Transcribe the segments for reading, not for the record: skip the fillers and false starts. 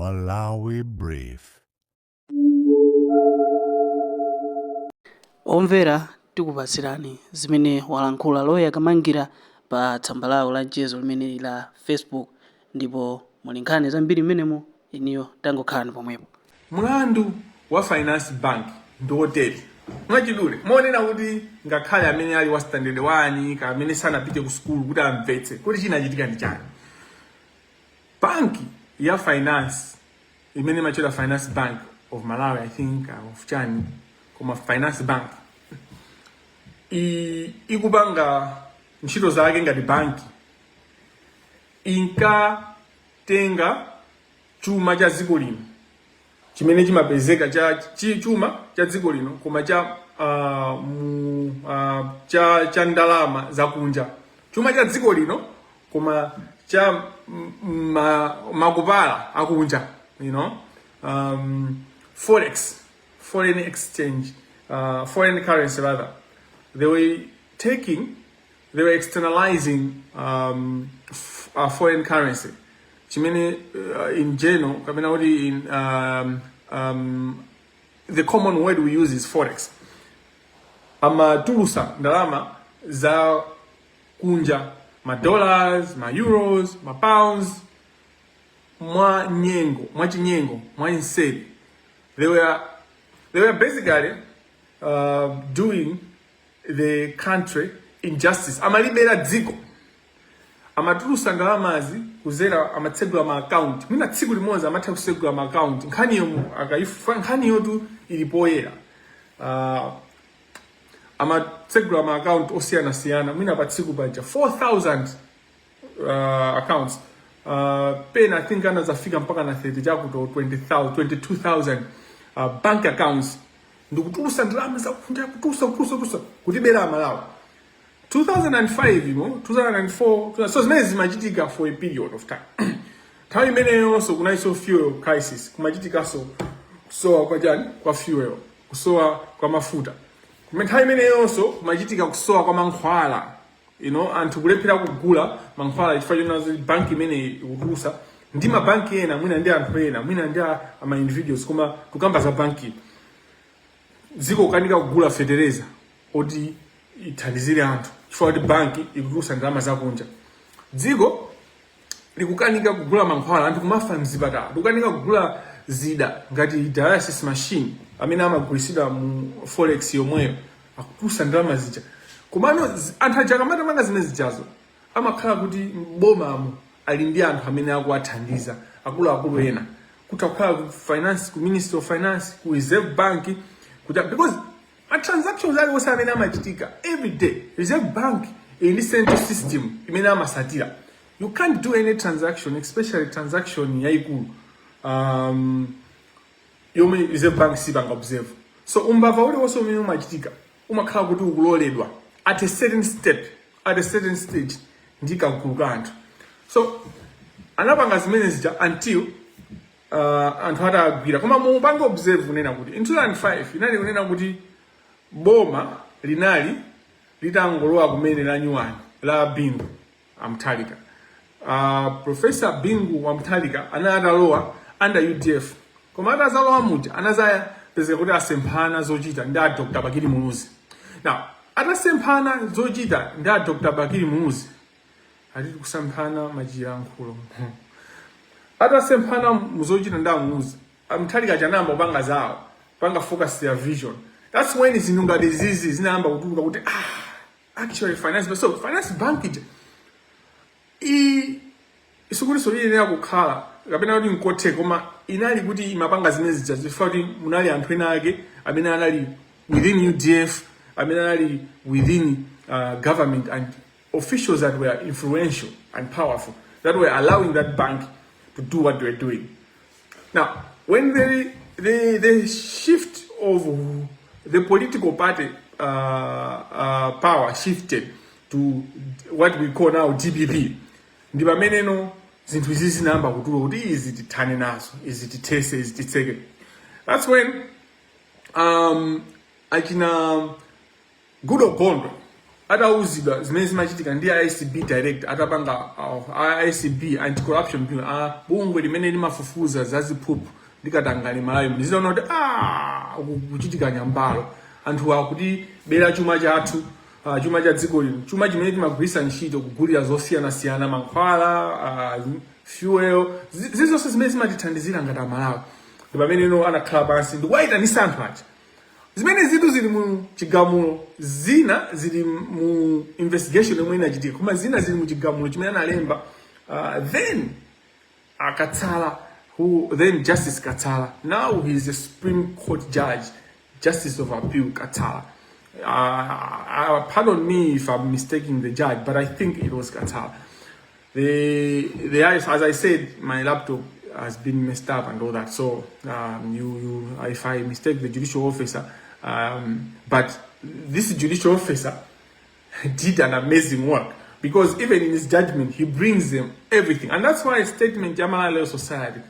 Malawi Brief. Omvera, tikupatsirani zimene walankhula loya Kamangira pa tsamba lawo la mchezo limeneli la Facebook, ndipo muli nkhani zambiri mmenemo. Inuyo tangokhalani pomwepo. Mlandu wa Finance Bank ndi wotere mwachidule, monena kuti ngakhale amene ali wa standard 1 ka amene sanapite ku sukulu kuti amvetse kuti chinachitika ndi chani. Banki ya Finance imene imatchedwa Finance Bank of Malawi, I think, of chani, koma Finance Bank ikupanga ntchito zake ngati banki, inkatenga chuma cha dziko lino chimene chimapezeka cha chuma cha dziko lino, koma cha mu, cha ndalama zakunja, chuma cha dziko lino koma cha makupala akunja, forex, foreign exchange, foreign currency rather. They were taking, they were externalizing foreign currency chimene in general, kapena kuti in the common word we use is forex. Amatulusa ndalama za kunja, ma dollars, ma euros, ma pounds, mwa nyengo, mwa chinyengo, mwa inseri. They were basically doing the country injustice. Amalibera dziko. Amatulusa ndalamazi kuzera, amatsegula ma account. Mwina tsiku limodzi amatha kusegula ma account. Nkhaniyo akaifa, nkhaniyotu ili poyera. Amatsegula ma account osiyanasiyana, mwina pa tsiku paja 4000 accounts. Pena I think anazafika mpaka na 30 chakuto 20,000, 22,000 bank accounts, ndikutulusa ndalama zakunja, kutulusa, kutulusa, kutulusa, kutibera Amalawi. 2005 imo, 2004. So zimene zimachitika for a period of time. Nthawi imeneyonso kunalinso fuel crisis, kumachitikanso kusowa kwa chani, kwa fuel, kusowa kwa mafuta. Kumene nthawi imeneyonso kumachitika kusowa kwa mankhwala, anthu kulephera kugula mankhwala chifukwa chonazo banki imeneyi ikutulusa ndi mabanki ena, mwina ndi anthu ena, mwina ndi ama individuals, koma tukamba za banki. Dziko kukanika kugula fetereza oti ithandizire anthu chifukwa kuti banki ikutulusa ndalama zakunja. Dziko likukanika kugula mankhwala, anthu kumafa mzipatala. Likukanika kugula zida ngati dialysis machine amene amagulisidwa mu forex yomweyo, akutulusa ndalama zija. Komano anthu aja akamatamanga zimene zijazo, amakhala kuti mbomamo ali ndi anthu amene akuwathandiza, akuluakulu ena, kuti akukhala ku finance, ku Ministry of Finance, ku Reserve Bank, kuti because ma transactions aliwonse amene amachitika every day, Reserve Bank ili ndi central system imene amasatira. You can't do any transaction, especially transaction yayikulu, yomwe Reserve Bank sipanga observe. So umbava uliwonse umene umachitika umakhala kuti ukuloledwa at a certain step, at a certain stage, ndi kagulu ka anthu. So anapanga zimene zija until anthu atagwira. Koma mupange observe kunena kuti in 2005 inali kunena kuti boma linali litangolowa kumene la nyuwani la Bingu wa Mutharika. Professor Bingu wa Mutharika anali atalowa under UDF, koma atazalowa muja anazapezeka kuti asemphana zochita ndi a Dr Bakili Muluzi. Now atasemphana zochita ndi a Dr Bakili Muluzi, atiti kusemphana machiyankhulo, atasemphana muzochita ndi aMuluzi, aMutharika chanayamba kupanga zawo, panga focus ya vision. That's when zinthu ngati zizi zinayamba kutuluka kuti actually finance, so Finance Bank ija i isikutinso iyenera kukhala kapena kuti nkothe, koma inali kuti imapanga zimene zija chifukwa kuti munali anthu ena ake amene anali within UDF, amene anali within government, and officials that were influential and powerful that were allowing that bank to do what they were doing. Now, when the shift of the political party power shifted to what we call now DPP, ndi pameneno zinthu izi zinayamba kutuluka kuti izi tithane nazo, izi tithese, izi titseke. That's when achina Goodall Gondwe Atauzidwa zimene zimachitika ndi ACB director, atapanga ACB, Anti-Corruption Bureau, bungwe limene limafufuza za ziphuphu ndi katangale Malawi, ndiziona kuti uku kuchitika nyambalo, anthu akuti bera chuma chathu, chuma cha dziko lino, chuma chimene timagwiritsa ntchito kugulira zosiyanasiyana, mankhwala, fuel, zizonse zimene zimatithandizira ngati Amalawi. Ndi pamene ino anakhala pansi ndikuwayitanisa anthu aja. Zimene zitu zili mu chigamulo, zina zili mu investigation yomwe inachitika, koma zina zili mu chigamulo chimene analemba then Akatsala, who then Justice Katsala, now he is a Supreme Court judge, Justice of Appeal Katsala. Pardon me if I'm mistaking the judge, but I think it was Katsala. The As I said, my laptop has been messed up and all that. So you you if I mistake the judicial officer, but this judicial officer did an amazing work, because even in his judgment he brings them everything, and that's why statement ya Malawi Law Society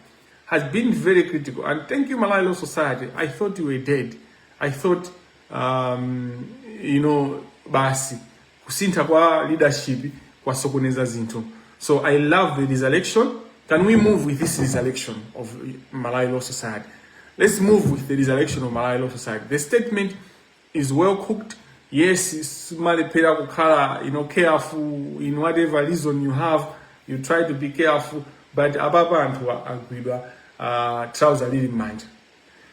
has been very critical. And thank you, Malawi Law Society. I thought you were dead. I thought basi kusintha kwa leadership kwasokoneza zinthu. So I love the resurrection. Can we move with this resurrection of Malawi Law Society? Let's move with the resurrection of Malawi Law Society. The statement is well cooked. Yes, simalephera kukhala careful. In whatever reason you have, you try to be careful, but apapa anthu agwidwa trouser lili m'manja.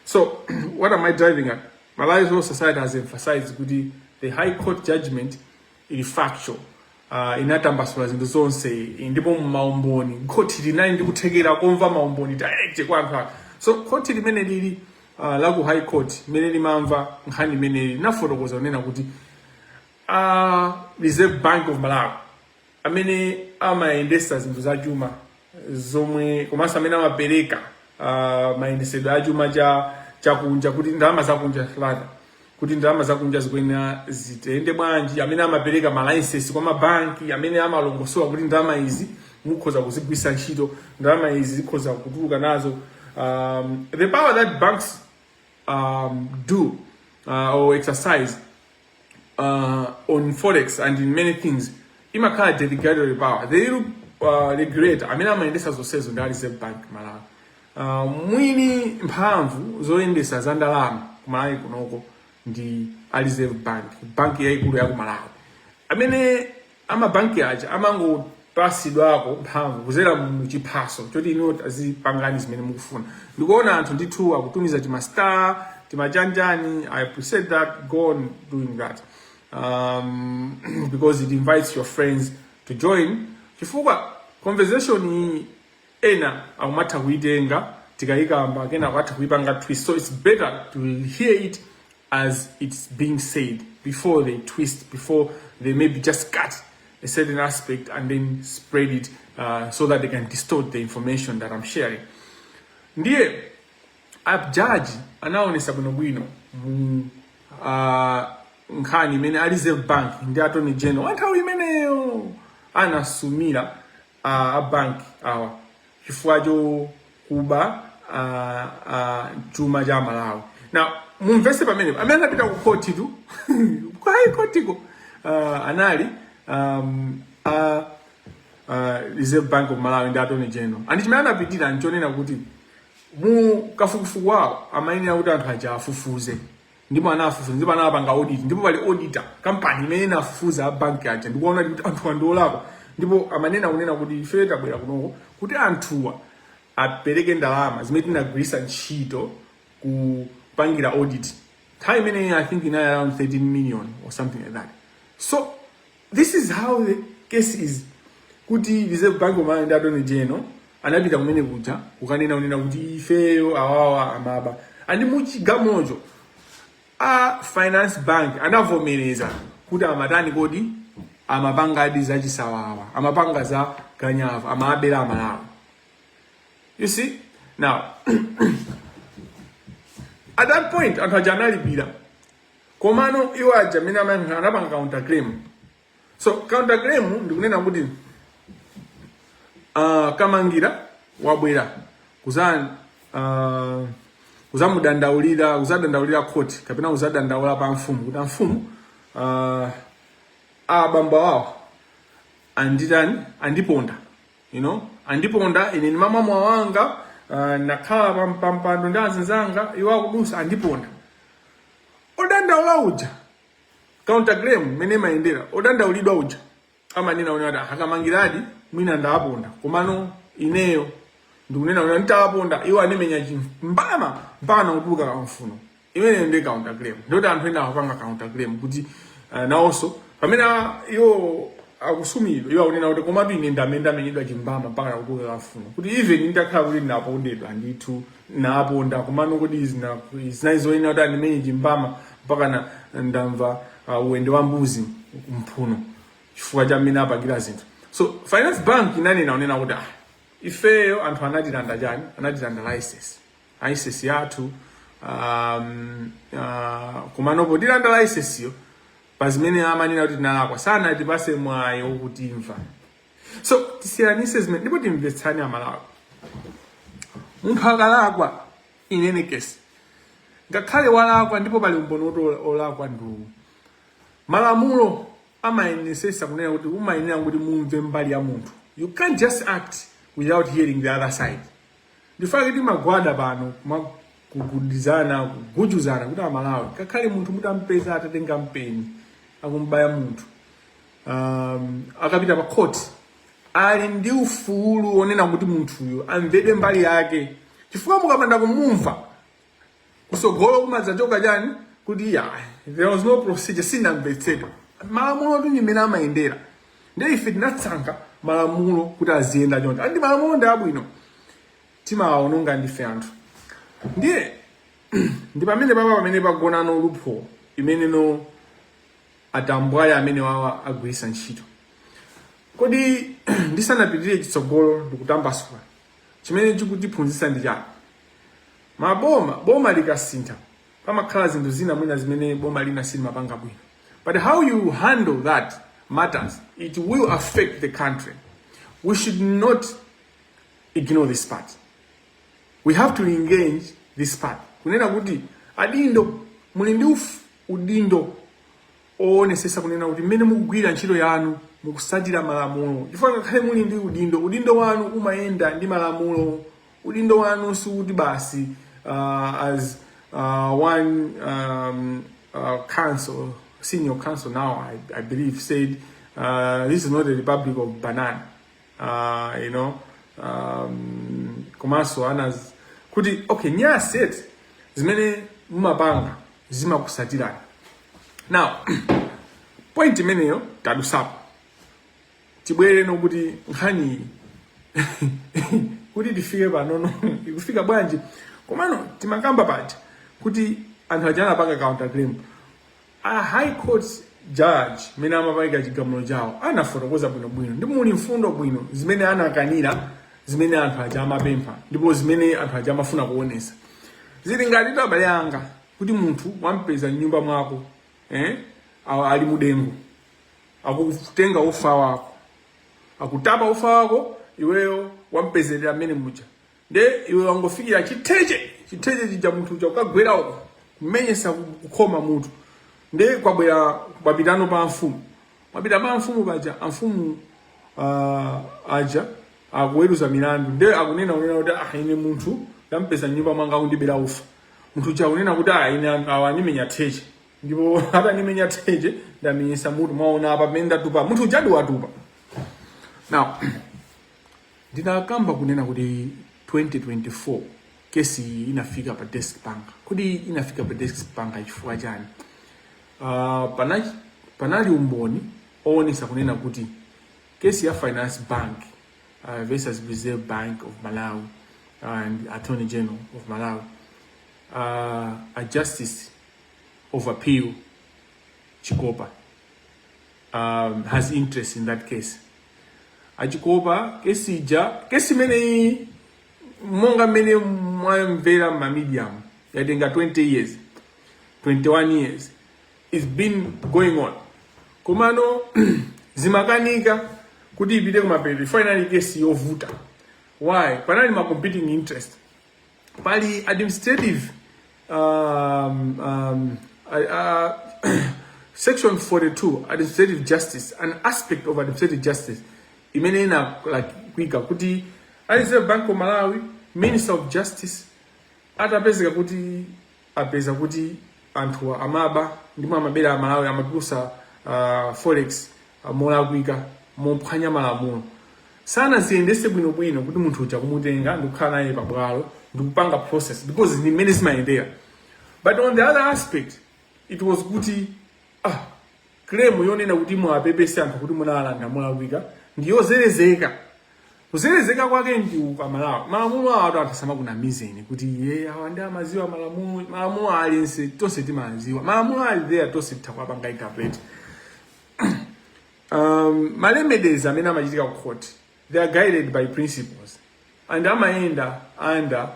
So what am I driving at? Malawi Law Society has emphasized kuti the High Court judgment ili factual, inatambasula zinthu zonse, ndipo maumboni, khoti linali ndi kuthekera komva maumboni direct kwa anthu ake. So khoti limene lili la ku High Court limene limamva nkhani imeneyi linafotokoza kunena kuti Reserve Bank of Malawi, amene amayendesa zinthu za chuma zomwe komanso amene amapereka mayendesedwe a chuma cha chakunja, kuti ndalama zakunja rather, kuti ndalama zakunja zikuyenera zitende bwanji, amene amapereka ma license kwa mabanki, amene amalongosola kuti ndalama izi mukhoza kuzigwisa ntchito, ndalama izi zikhoza kutuluka nazo, the power that banks do or exercise on forex and in many things imakhala delegatory power. The real regulator amene amayendesa zonsezo ndi Reserve Bank Malawi. Mwini mphamvu zoyendesa za ndalama ku Malawi kunoko ndi a Reserve Bank, banki yayikulu ya ku Malawi. Amene amabanki aja amangopasidwako mphamvu kuzera mu chiphaso choti inu azipangani zimene mukufuna. Ndikuona anthu ndithu akutumiza tima star, timachanjani. I appreciate that. Go on doing that because it invites your friends to join, chifukwa conversation iyi ena akumatha kuitenga tikayikamba, kena akatha kuipanga twist. So it's better to hear it as it's being said before they twist, before they maybe just cut a certain aspect and then spread it so that they can distort the information that I'm sharing. Ndiye ajaji anaonesa bwinobwino mu nkhani imene a Reserve Bank ndi Attorney General wa nthawi imeneyo anasumira a bank awa chifukwa chokuba chuma cha Malawi. Now mumvese pamene amene anapita ku court tu, ku High Court ko, anali Reserve Bank of Malawi ndi Attorney General, and chimene anapitira nchonena kuti mu kafukufuku wawo amayenera kuti anthu aja afufuze, ndipo anafufuza, ndipo anapanga audit, ndipo pali auditor company imene inafufuza a banki aja ndikuona kuti anthu ndiolakwa. Ndipo amanena kunena kuti ife tabwera kunoko kuti anthuwa apereke ndalama zimene tinagwiritsa ntchito kupangira audit. Nthawi imeneyi I think inali around 13 million or something like that. So this is how the case is, kuti Reserve Bank of Malawi ndi Attorney General anapita kumene kuja kukanena kunena kuti ifeyo awawa amaba. And muchigamulocho a Finance Bank anavomereza kuti amatani kodi, amapangadi zachisawawa, amapanga za ganyava, amabera Amalawi. You see, now at that point anthu aja analipira, komano iwo aja amene anapanga counterclaim. So counterclaim ndikunena kuti Kamangira wabwera kuzamudandaulira, kuzadandaulira court kapena kuzadandaula pa mfumu kuti amfumu Abambo awo anditani? Andiponda, andiponda ine ndimamwa mowa wanga, nakhala pampando ndi azinzanga, iwo akudusa, andiponda. Odandaula uja, counterclaim mmene imayendera, odandaulidwa uja amanena kuti akamangiradi mwina ndawaponda, komano ineyo ndikunena kuti nditawaponda iwo andimenya chimbama mpaka nakutuluka kamfuno. Imeneyo ndi counterclaim. Ndoti anthu ena akupanga counterclaim kuti nawonso pamene iwo akusumidwa, iwo akunena kuti komatu ine ndamene ndamenyedwa chimbama mpaka nakutuluka kamfuno, kuti even nditakhala kuti ndinapondedwa ndithu, naponda, komano kuti zinali zoyenera kuti andimenye chimbama mpaka na ndamva uwende wa mbuzi mphuno chifukwa cha mmene apangira zinthu. So Finance Bank inanena unena kuti ifeyo anthu anatilanda chani? Anatilanda license yathu, komano potilanda license yo, pa zimene amanena kuti tinalakwa, sanatipase mwayi wokutimva. So tisiyanise zimene ndipo timvetsani Amalawi. Munthu akalakwa, in any case, ngakhale walakwa ndipo pali umboni woti olakwa ndiwo, malamulo amayenesesa kunena kuti umayenera kuti mumve mbali ya munthu. You can't just act without hearing the other side. Ndifake timagwada pano kugudizana, kugujuzana kuti Amalawi, ngakhale munthu mutampeza atatenga mpeni akumbaya munthu, akapita pa court ali ndi ufulu wonena kuti munthuyo amvedwe mbali yake, chifukwa mukapanda kumumva, kusogolo kumadzachoka chani? Kuti ya, there was no procedure, sinamvetsedwa. Malamulo ndi mmene amayendera. Ndiye ife tinatsankha malamulo kuti aziyenda choncho, andi malamulo ndi abwino, timawawononga ndife anthu. Ndiye ndi pamene papa pamene pagonano loophole imeneno atambwale amene wawa agwiritsa ntchito. Kodi ndisanapitirire chitsogolo ndikutambasula, chimene chikutiphunzitsa ndi chani? Maboma, boma likasintha, pamakhala zinthu zina mwina zimene boma lina silimapanga bwino, but how you handle that matters. It will affect the country. We should not ignore this part. We have to engage this part, kunena kuti adindo muli ndi udindo oonesesa kunena kuti mmene mukugwira ntchito yanu mukusatira malamulo, chifukwa ngakhale muli ndi udindo, udindo wanu umayenda ndi malamulo. Udindo wanu sikuti basi, as one counsel, senior counsel now, I believe, said, "This is not a republic of banana." Komanso anas kuti okay, nyaset zimene mumapanga zimakusatirani. Now point imeneyo tadusapo. Tibwere nokuti nkhani kuti tifike panono ikufika bwanji. Komano timakamba paja kuti anthu aja anapanga counterclaim. A High Court judge mene amapanga chigamulo chawo anafotokoza bwinobwino ndipo muli mfundo bwino zimene anakanira, zimene anthu aja amapempha ndipo zimene anthu aja amafuna kuonesa. Zili ngati, abale anga, kuti munthu wampeza mnyumba mwako, eh? Ali mudengu akutenga ufa wako, akutapa ufa wako, iweyo wampezerera mmene muja, nde iwe wangofikira chitheche chitheche chija, munthu uja ukagwera uko kumenyesa kukhoma mutu. Nde kwabwera kwapitano pa mfumu, mwapita pa mfumu paja, amfumu aja akuweruza milandu, nde akunena kunena kuti ine munthu ndampeza mnyumba mwanga akundibera ufa. Munthu uja akunena kuti ine awa andimenya theche, ndipo atandimenya theche ndamenyesa mutu, mwaona apa pamene ndatupa. Munthu ujadi watupa. Now ndinakamba kunena kuti 2024 kesi iyi inafika pa desk panga. Kuti inafika pa desk panga chifukwa chani? Panali umboni oonesa kunena kuti kesi ya Finance Bank versus Reserve Bank of Malawi and Attorney General of Malawi, a Justice of Appeal Chikopa has interest in that case. Achikopa, kesi ija, kesi imeneyi, monga mmene mwamvera ma media, yatenga 20 years, 21 years it's been going on, komano zimakanika kuti ipite kumapeto. Finally kesi yovuta. Why? Panali ma competing interest. Pali administrative Section 42, administrative justice, an aspect of administrative justice imene inalakwika kuti a Reserve Bank of Malawi, Minister of Justice atapezeka kuti apeza kuti anthu amaba ndipo amabera Amalawi, amatulusa forex molakwika, mophwanya malamulo, sanaziyendese bwinobwino kuti munthu uja kumutenga ndikukhala naye pabwalo ndikupanga process, because ndi mmene zimayendera. But on the other aspect, it was kuti claim yonena kuti mwapepese anthu kuti munalanda molakwika ndiyozerezeka. Kuzerezeka kwake ndi ukamalawi malamulo awo, anthu asamakunamizeni kuti ye awa ndi amaziwa malamulo. Malamulo aliyense, tonse timaziwa malamulo ali there, tonse titakwapanga interpret. Ma remedies amene amachitika ku court, they are guided by principles and amayenda under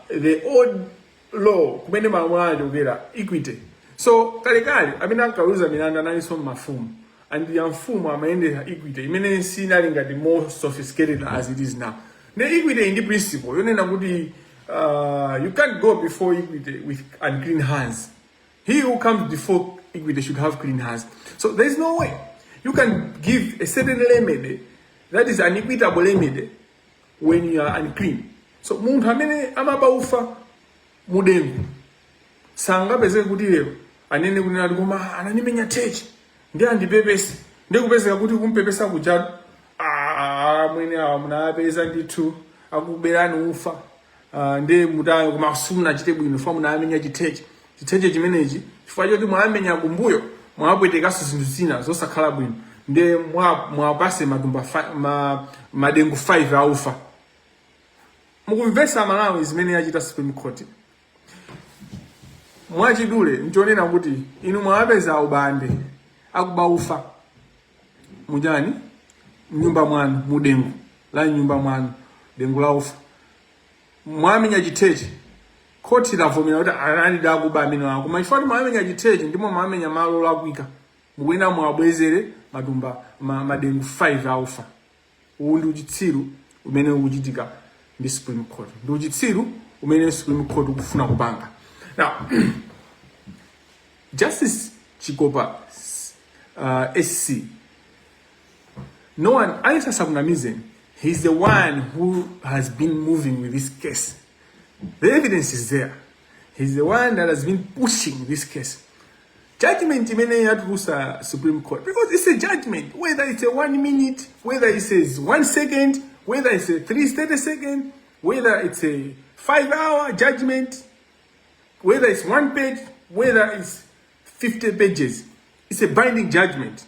the old law kumene malamulo anachokera, equity. So kalekale amene ankaweruza milandu analinso mafumu, and ya mfumu amayendera equity imene sinali ngati more sophisticated as it is now. Ne equity ndi principle yonena kuti you can't go before equity with unclean hands. He who comes before equity should have clean hands. So there is no way you can give a certain remedy that is an equitable remedy when you are unclean. So munthu amene amaba ufa mudengu sangapezeke kuti lero anene kuti nati koma anandimenya thechi ndi andipepese, ndi kupezeka kuti kumpepesa kujatu, ah, mwene awa munapeza ndithu akuberani ufa, ndi mutayo, koma simunachite bwino fa munamenya chitheche. Chitheche chimenechi, chifukwa choti mwamenya kumbuyo, mwapwetekanso zinthu zina zosakhala bwino, ndi mwapase matumba madengu 5 aufa. Mukumvesa Malawi zimene yachita Supreme Court? Mwachidule nchonena kuti inu mwapeza ubande akuba ufa mujani mnyumba mwanu, mudengu la nyumba mwanu, dengu la ufa, mwamenya chitheche. Khoti lavomera kuti anali akuba amene wako, koma chifukwa kuti mwamenya chitheche ndimo mwamenya malo olakwika, mukuyenera mwabwezere matumba madengu 5 aufa. Uwu ndi uchitsiru umene ukuchitika ndi Supreme Court, ndi uchitsiru umene Supreme Court ukufuna kupanga. Now, Justice Chikopa SC, no one Alisa sakunamizeni, he's the one who has been moving with this case. The evidence is there. He's the one that has been pushing this case. Judgment imene yatulusa Supreme Court, because it's a judgment, whether it's a 1 minute, whether it's a 1 second, whether it's a 330 second, whether it's a 5 hour judgment, whether it's one page, whether it's 50 pages, it's a binding judgment.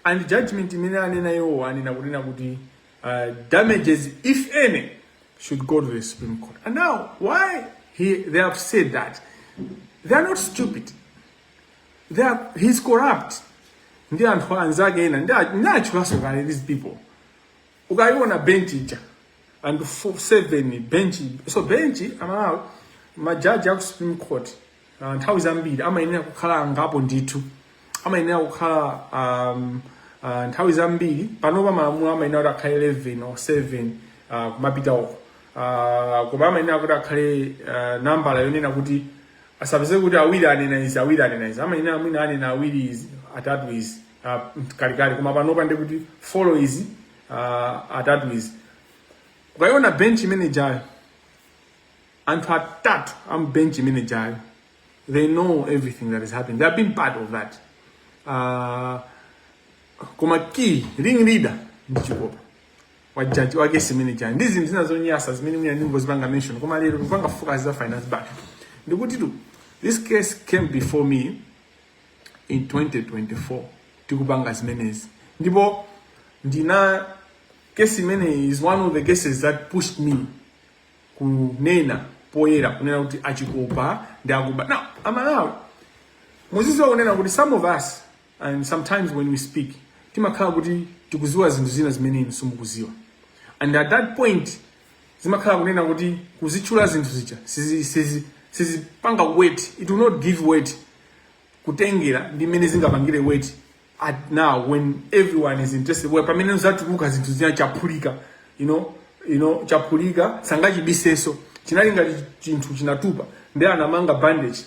And judgment imene anena iwo, anena kunena kuti damages, if any, should go to the Supreme Court. And now, why they have said that? They are not stupid. He's corrupt ndi anthu anzake ena ndi atchulanso kale. These people, ukayiona bench ija, anthu seven bench. So bench amalawi, majaji aku Supreme Court nthawi zambiri amayenera kukhala angapo ndithu, amayenera kukhala nthawi zambiri panopa malamulo amayenera kuti akhale 11 or 7 kumapita uko, koma amayenera kuti akhale nambala yonena kuti asapeze kuti awiri anena izi, awiri anena izi. Amayenera mwina anena awiri izi, atatu izi, kalikali, koma panopa ndi kuti four izi, atatu izi. Ukayiona bench imene jayo, anthu atatu am bench imene jayo, they know everything that is happening. They have been part of that. Koma key ring leader ndi Chikopa wa judge wa case imene jayo, ndi zinthu zina zonyasa zimene mwina ndingozipanga mention, koma lero tikupanga focus za Finance Bank. Ndikuti tu this case came before me in 2024, tikupanga zimenezi, ndipo ndina case imene is one of the cases that pushed me kunena poyera kunena kuti aChikopa ndi akuba. Now, Amalawi, muziziwa kunena kuti some of us, and sometimes when we speak, timakhala kuti tikuziwa zinthu zina zimene inu simukuziwa, and at that point zimakhala kunena kuti kuzitchula zinthu zija sizipanga weight. It will not give weight kutengera ndi mmene zingapangire weight at now when everyone is interested, well, pamene zatuluka zinthu zina, chaphulika, chaphulika, sangachibiseso. Chinali ngati chinthu chinatupa ndi anamanga bandage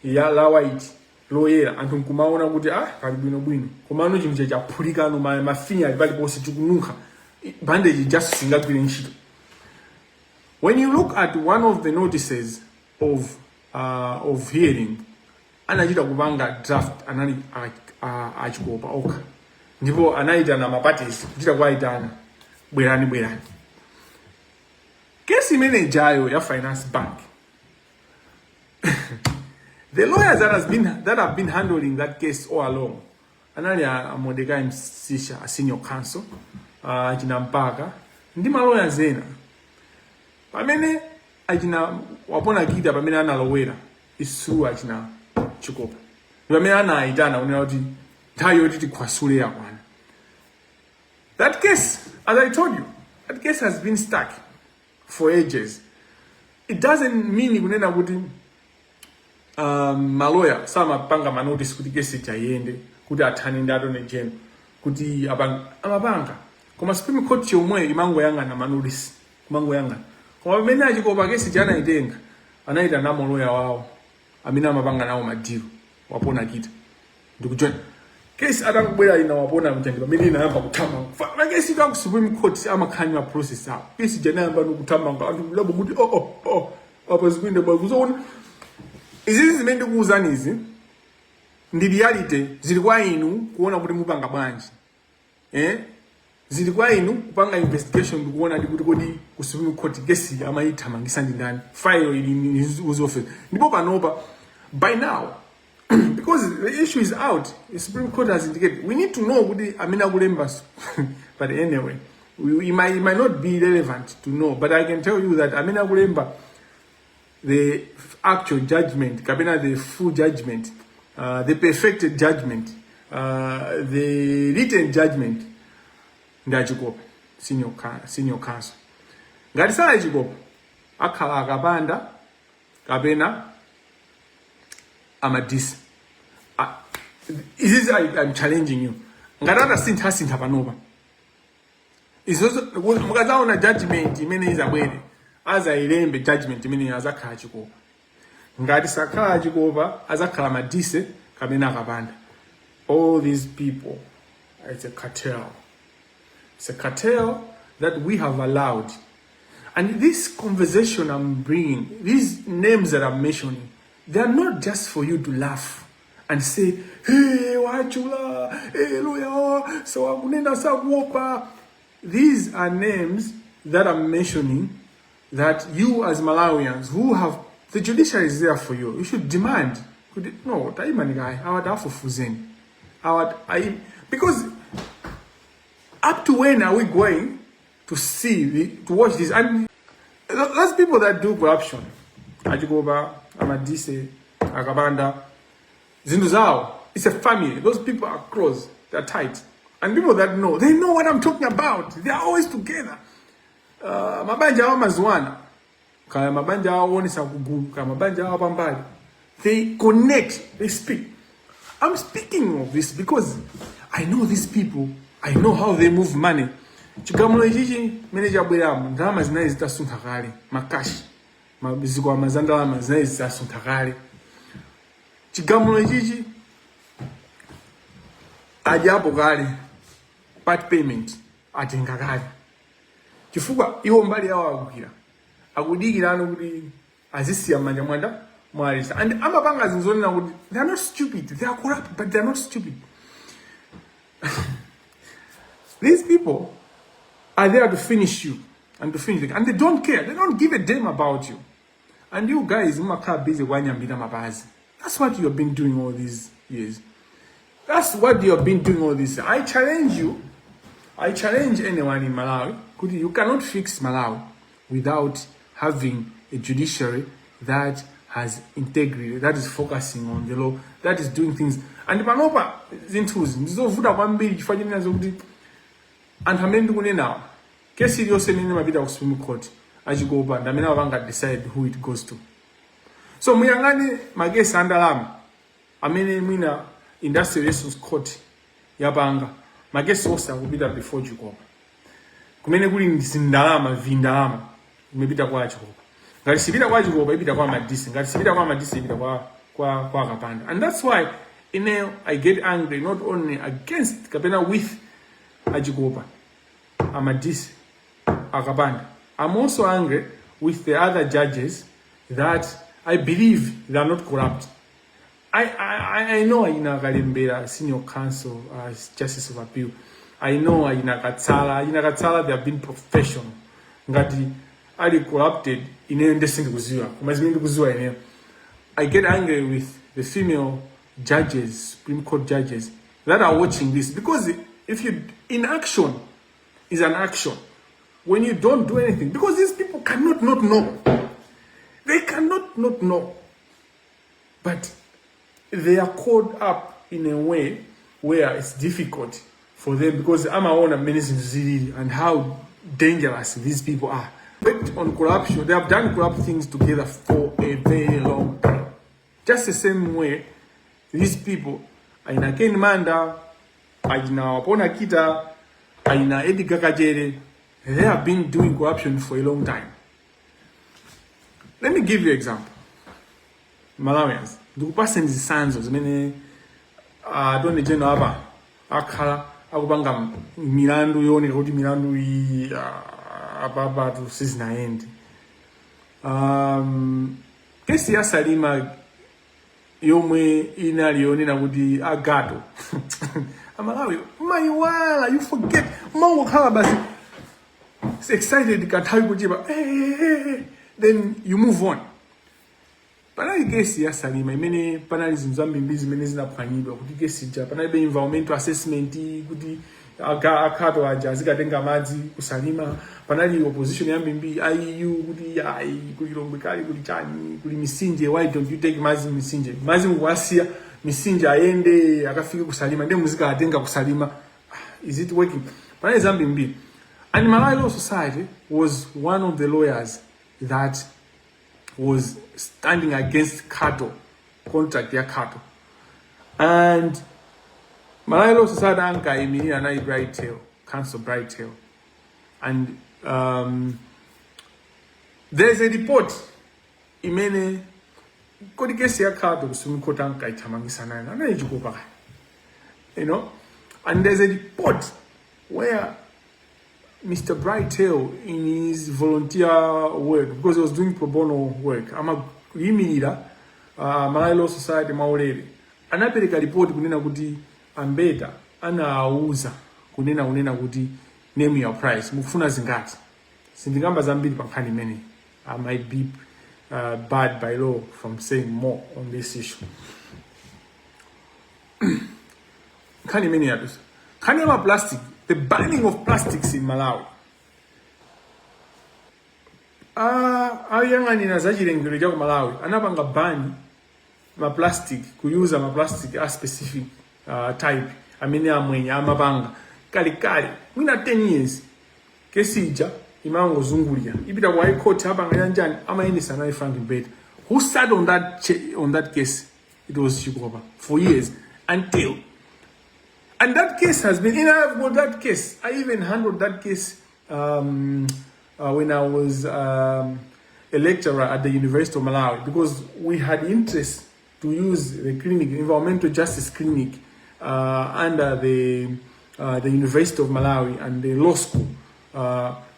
ya la white. Loyera anthu nkumaona kuti ah, pali bwinobwino, komano chinthu chaphulikano, mafinya ali paliponse, chikununkha, bandage just singagwire ntchito. When you look at one of the notices of hearing anachita kupanga draft anali Achikopa okha, ndipo anayitana maparties, kuchita kuwayitana, "Bwerani, bwerani." Kesi imene ijayo ya Finance Bank, the lawyers that have been handling that case all along anali a Mordecai Msisha, a senior counsel, achina Mpaka ndi ma lawyers ena. Pamene achina Wapona Kita, pamene analowera isu achina Chikopa, ndi pamene anayitana kunena kuti nthawi yoti tikhwasule yakwana. That case, as I told you, that case has been stuck for ages. It doesn't mean kunena kuti maloya samapanga manotice kuti kesi iyende, kuti athane ndi attorney general kuti apanga, amapanga, koma Supreme Court yomwe imangoyang'ana manotice, kumangoyang'ana. Koma pamene Achikopa kesi chanayitenga, anayita namo loya wawo amene amapanga nawo madeal, Wapona Kita, ndikujoin kesi. Atangobwera ina Wapona mchandi, pamene inayamba kuthamanga na kesi ka ku Supreme Court, amakhanya process awo, kesi janayamba nikuthamanga, anthu labo kuti oh, apa zikuenda bwa kuzoona. Izizi zimene ndikuwuzani izi ndi reality. Zili kwa inu kuona kuti mupanga bwanji, eh? Zili kwa inu kupanga investigation ndikuona ndi kuti kodi ku Supreme Court kesi amayithamangisa ndi ndani, file ili in his office. Ndipo panopa, by now, because the issue is out, the Supreme Court has indicated, we need to know kuti amene akulemba. But anyway, it might not be relevant to know, but I can tell you that amene akulemba the actual judgment kapena the full judgment, the perfected judgment, the written judgment ndi Achikopa senior counsel. Ngati sala Achikopa, akhala Akapanda kapena Amadisi. Izizi I'm challenging you. Ngati atasintha panopa izozo, mukazaona judgment imene izabwere, azayilembe judgment imene azakhala Achikopa. Ngati sakhala Achikopa, azakhala Madise kapena Akapanda. All these people, it's a cartel. It's a cartel that we have allowed. And this conversation I'm bringing, these names that I'm mentioning, they are not just for you to laugh and say, "Hey, wachula, hey, lawyer, so akunena sakuopa." These are names that I'm mentioning that you as Malawians who have the judiciary is there for you, you should demand. No, taimani guy, awa tafufuzeni. Awa I because up to when are we going to watch this? And those people that do corruption, Achikopa, Amadise, Akapanda, zinthu zawo, it's a family. Those people are close, they're tight. And people that know, they know what I'm talking about. They are always together. Mabanja awo amaziwana, kaya mabanja awo onesa kugulu, kaya mabanja awo pambali, they connect, they speak. I'm speaking of this because I know these people. I know how they move money. Chigamulo ichichi mene chabweramo, ndalama zinayi zitasuntha kale, makashi, zikwama za ndalama zinayi zitasuntha kale. Chigamulo ichichi adyapo kale, part payment atenga kale, chifukwa iwo mbali yawo akugwira, akudikirano kuti azisiya m'manja mwanda mwalisa. And amapanga zinthu zonena kuti they are not stupid. They are corrupt, but they are not stupid. These people are there to finish you and to finish the, and they don't care. They don't give a damn about you. And you guys mumakhala busy kwanyambira mapazi. That's what you have been doing all these years. That's what you have been doing all this. I challenge you. I challenge anyone in Malawi kuti you cannot fix Malawi without having a judiciary that has integrity, that is focusing on the law, that is doing things. And panopa zinthuzi ndizovuta kwambiri, chifukwa chenena zokuti anthu amene ndikunenawa, kesi iliyonse imene imapita ku Supreme Court, Achikopa ndi amene amapanga decide who it goes to. So muyang'ane makesi a ndalama amene mwina Industrial Relations Court yapanga, makesi onse akupita before Chikopa. Kumene kuli zindalama, vindalama, imepita kwa Chikopa. Ngati sipita kwa Chikopa, ipita kwa Madisi. Ngati sipita kwa Madisi, ipita kwa kwa Akapanda. And that's why ineyo I get angry not only against kapena with Achikopa, Amadisi, Akapanda. I'm also angry with the other judges that I believe they are not corrupt. I know Aina Kalembera, senior counsel, justice of appeal. I know Aina Katsala. Aina Katsala, they have been professional. Ngati ali corrupted, ineyo nde sindikuziwa. Koma zimene ndikuziwa ineyo. I get angry with the female judges, Supreme Court judges that are watching this, because if you inaction is an action. When you don't do anything, because these people cannot not know. They cannot not know. But they are caught up in a way where it's difficult for them because amaona mmene zinthu zilili and how dangerous these people are. Worked on corruption, they have done corrupt things together for a very long time. Just the same way these people, aina Ken Manda, aina Wapona Kita, aina Edgar Kachere, they have been doing corruption for a long time. Let me give you an example. Malawians, ndikupaseni zitsanzo zimene Attorney General apa akhala akupanga milandu yooneka kuti milandu iyi apapatu sizinayende. Kesi ya Salima yomwe inali yonena kuti agato Amalawi mayiwala, you forget, mangokhala basi excited kanthawi kuchepa, hey, hey, hey, then you move on. Panali kesi ya Salima imene panali zinthu zambiri zimene zinaphwanyidwa kuti kesi ija panalibe environmental assessment kuti akhato aja azikatenga madzi kuSalima. Panali opposition yambiri IU kuti ayi, kuli Lilongwe kali kuli chani, kuli misinje, why don't you take madzi misinje, madzi mukuwasiya misinje ayende akafike kuSalima ndiye muzikatenga kuSalima, is it working? Panali zambirimbiri, and Malawi Law Society was one of the lawyers that was standing against Khato, contract ya Khato. And Malawi Law Society ankayimirira anali Bright Theu, Counsel Bright Theu. And there's a report imene kodi kesi ya Khato ku Supreme Court ankaithamangisa nayo anali Chikopa kaya. And there's a report where Mr. Bright Theu, in his volunteer work, because he was doing pro bono work, amayimirira Malawi Law Society mwaulere, anapereka report kunena kuti Ambeta anawauza kunena kuti, "Name your price, mukufuna zingati?" Sindikamba zambiri pa nkhani imeneyi. I might be barred by law from saying more on this issue. Nkhani imene yatusa nkhani ya maplastic, the banning of plastics in Malawi. Ayang'anira za chilengedwe cha ku Malawi anapanga ban maplastic, kuyuza maplastic a specific type amene amwenye amapanga kalekale, mwina 10 years. Kesi ija imangozungulira, ipita ku High Court, apanga yanjani, amayendesa naye Frank Mbeta. Who sat on that case? It was Chikopa for years until, and that case has been in. I've got that case. I even handled that case when I was a lecturer at the University of Malawi, because we had interest to use the clinic, environmental justice clinic, under the University of Malawi and the law school,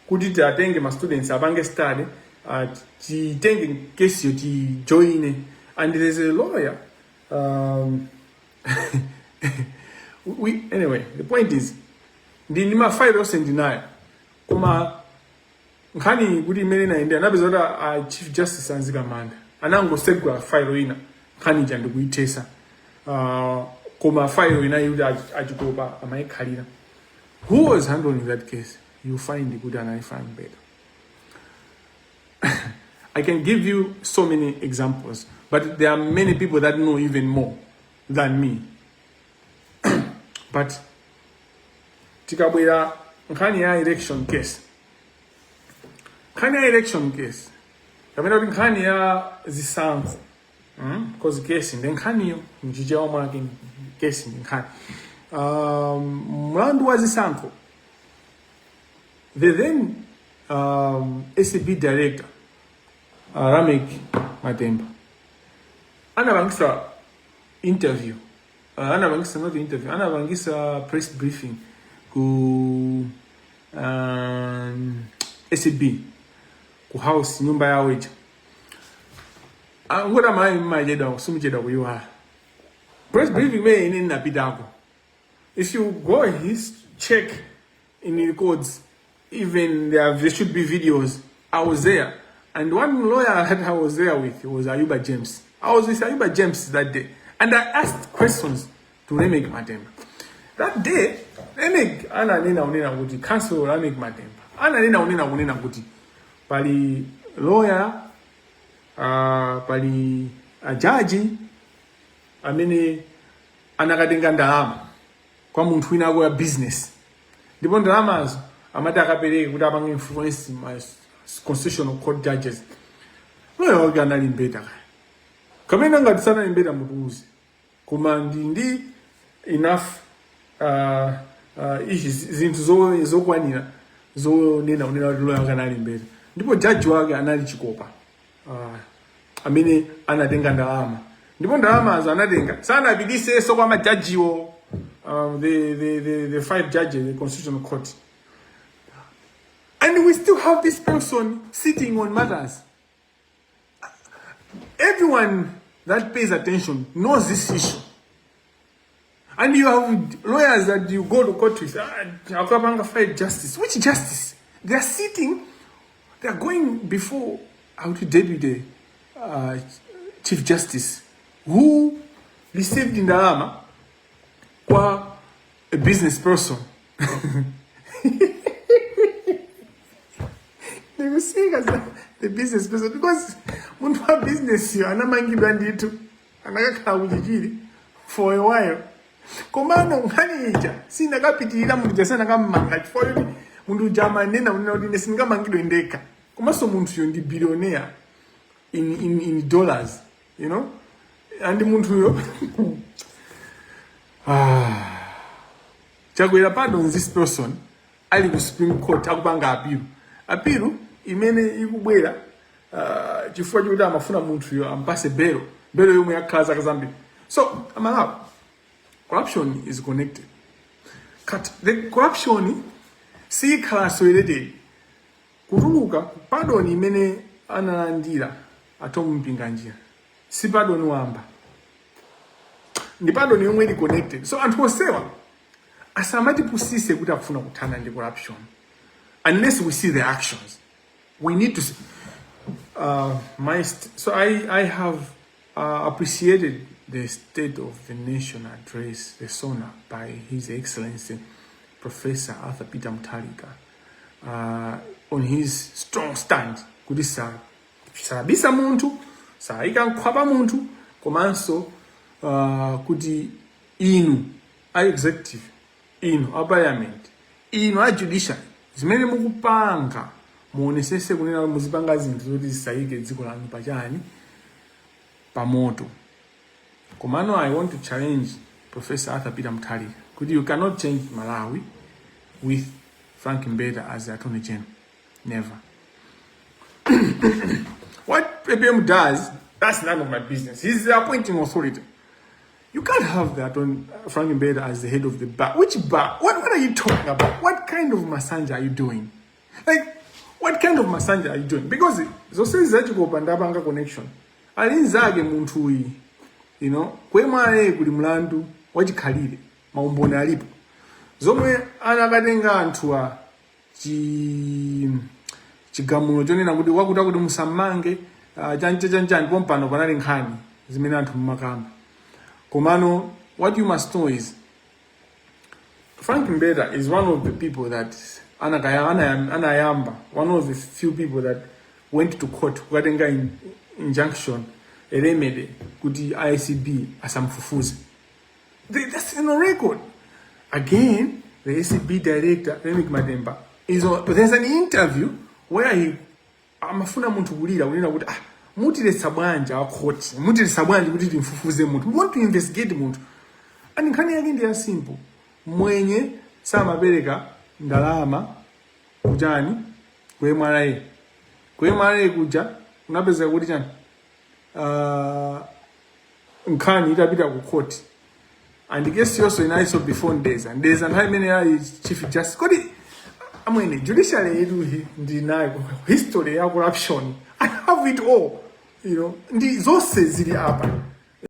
kuti tiatenge ma students apange study, titenge kesi yo tijoine. And there's a lawyer, we, anyway, the point is ndi mafailo onse ndinayo, koma nkhani kuti imene inayendera anapeza kuti a Chief Justice a Mzikamanda anangosegula failo ina, nkhani ija ndikuyithesa, koma failo inayi kuti Achikopa amayikhalira. Who was handling that case? You find kuti anali Frank Mbeta. I can give you so many examples, but there are many people that know even more than me. But tikabwera nkhani ya election case, nkhani ya election case kapena kuti nkhani ya zisankho, Because kesi ndi nkhaniyo, mchichewa mwake kesi ndi nkhani, mlandu wa zisankho, the then ACB director, Reyneck Matemba. Anapangisa interview, anapangisa not interview, anapangisa press briefing ku ACB ku house, nyumba yawo ija. Ngoti Amalawi mmachedwa, simuchedwa kuyiwala press briefing imene ine ndinapitako. If you go his check in the records, even there should be videos. I was there, and one lawyer that I was there with was Ayuba James. I was with Ayuba James that day, and I asked questions to Reyneck Matemba that day. Reyneck ananena unena kuti, Counsel Reyneck Matemba ananena unena kunena kuti pali lawyer, pali ajaji amene anakatenga ndalama kwa munthu wina ako ya business, ndipo ndalamazo amati akapereke kuti apange influence ma Constitutional Court judges. Lawyer wake anali Mbeta kaya kamene ngati sanali Mbeta mutiuze, koma ndi enough ichi zinthu zokwanira zonena unena kuti lawyer wake anali Mbeta, ndipo jaji wake anali Chikopa, amene anatenga ndalama, ndipo ndalamazo anatenga sanapitisenso kwa majajiwo, the five judges, the Constitutional Court. And we still have this person sitting on matters. Everyone that pays attention knows this issue. And you have lawyers that you go to court with, ah, akapanga fight justice. Which justice? They are sitting, they are going before our deputy chief justice who received ndalama kwa a business person. Ndikuseka the business person because munthu wa business yo anamangidwa ndithu, anakakhala kuchichiri for a while, komano nkhani ija sinakapitirira. Munthu uja sanakammanga chifukwa choti munthu uja amanena kunena kuti ine sindingamangidwe ndekha, komanso munthuyo ndi billionaire in dollars, and munthuyo, ah, Chakwera pardons this person ali ku Supreme Court akupanga appeal, appeal imene ikubwera chifukwa chokuti amafuna munthuyo ampase belo, belo yomwe yakhala zaka zambiri. So Amalawi, corruption is connected. Cut the corruption sikhala isolated. Kutuluka pardon imene analandira a Thom Mpinganjira si pardon wamba, ndi pardon yomwe ili connected. So anthu onsewa asamatipusise kuti akufuna kuthana ndi corruption unless we see the actions. We need to see. So I have appreciated the State of the Nation Address, the SONA, by His Excellency Professor Arthur Peter Mutharika, on his strong stand kuti sabisa munthu, sayika nkhwapa munthu, komanso kuti inu a executive, inu a parliament, inu a judiciary, zimene mukupanga muonesese kunena kuti muzipanga zinthu zoti zisayike dziko lanu pachani, pamoto. Komano I want to challenge Professor Arthur Peter Mutharika kuti you cannot change Malawi with Frank Mbeta as the Attorney General. Never. What APM does, that's none of my business. He's the appointing authority. You can't have that on Frank Mbeta as the head of the bar. Which bar? What are you talking about? What kind of masanja are you doing? Like, what kind of masanja are you doing? Because zonse zachikopa ndapanga connection. Ali nzake munthu uyi, kwemwaye kuli mlandu wachikhalire, maumboni alipo. Zomwe anakatenga anthu a chigamulo chonena kuti wakuti akuti musammange, chancha chanchani, pompano panali nkhani zimene anthu mumakamba. Komano what you must know is Frank Mbeta is one of the people that anayamba, one of the few people that went to court kukatenga injunction, a remedy kuti ACB asamfufuze. That's in a record. Again, the ACB director, Reyneck Matemba, is on, there's an interview where he amafuna munthu kulira kunena kuti, ah, mutiletsa bwanji a court, mutiletsa bwanji kuti timfufuze munthu, we want to investigate munthu. And nkhani yake ndi ya simple: mwenye samapereka ndalama kuchani, ku MRA, ku MRA kuja kunapezeka kuti chani, Nkhani itapita ku court and kesi yonso inalinso before Ndeza. Ndeza nthawi imene ali Chief Justice. Kodi amwene, judiciary yetu ndinayo history ya corruption. I have it all. Ndi zonse zili apa.